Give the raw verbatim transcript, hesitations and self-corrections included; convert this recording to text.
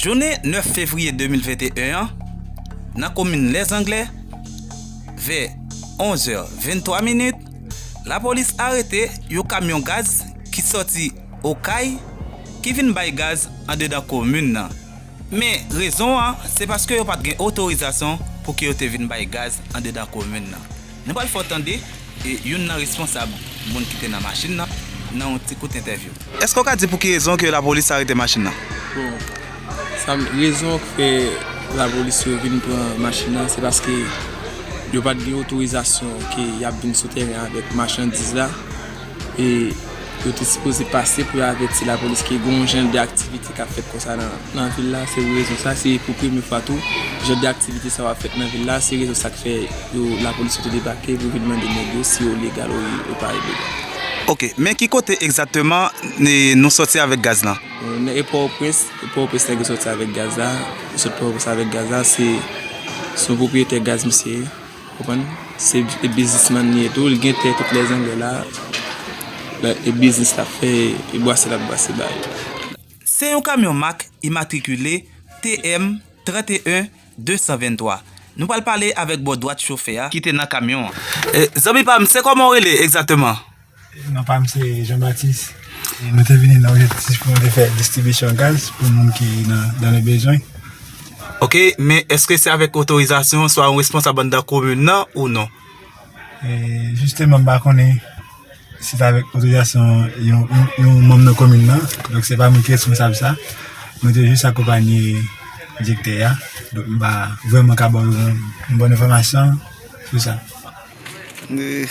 Jounen nèf fevriye de mil venteyen an, nan komin Lèzanglè, vè onz è venntwa minit, lapolis arete yon kamyon gaz ki soti Okay, ki vin bay gaz andedan komin nan. Men, rezon an, se paske yo pa t gen otorizasyon pou ke yo te vin bay gaz andedan komin nan. Nou pral fè w tande, e, youn nan responsab, moun ki te nan machin nan, nan yon ti kout entèvyou. Èske w ka di pou ki rezon ke lapolis arete machin nan? Bon, sa m, rezon ki fè lapolis yo vin pran machin nan, se paske yo pa t gen otorizasyon ke y ap vin sou teren avèk machandiz la. E yo te sipoze pase pou yo avèti lapolis ke gen yon jan de aktivite k ap fèt konsa nan, nan vil la. Se pou rezon sa, se pou premye fwa tou, jan de aktivite sa yo ap fèt nan vil la. Se rezon sa k fè yo, lapolis yo te debake pou vin mande nèg yo si yo legal ou yo pa ilegal. Ok, men ki kote egzakteman, e, nou soti avèk gaz lan? Nan Pòtoprens, Pòtoprens nèg yo soti avèk gaz la. Yo sot Pòtoprens avèk gaz la, se, se yon pwopriyetè gaz misye ye. Konprann? Se e biznismann li ye tou, li gen tè tout Lèzanglè la. E biznis l ap fè, e bwase l ap bwase ba yo. Se yon kamyon mak imatrikile T M trant e en de san venntwa. Nou pral pale avèk bò dwat chofè a ki te nan kamyon an. E, zanmi pa m, se kòman w rele egzakteman? Non pa m se Jean Baptiste. E nou te vini nan objektif pou nou te fè distribisyon gaz pou moun ki nan, dans le besoin. Ok, men èske se avèk otorizasyon swa yon responsab anndan komin nan ou non? E, jisteman, m pa konnen si se avèk otorizasyon yon, yon, yon manm nan komin nan. Donk, se pa mwen ki responsab sa. Mwen te jis akonpanye direktè a. Donk, m pa vrèman ka ba w yon, yon bòn enfòmasyon sou sa. E,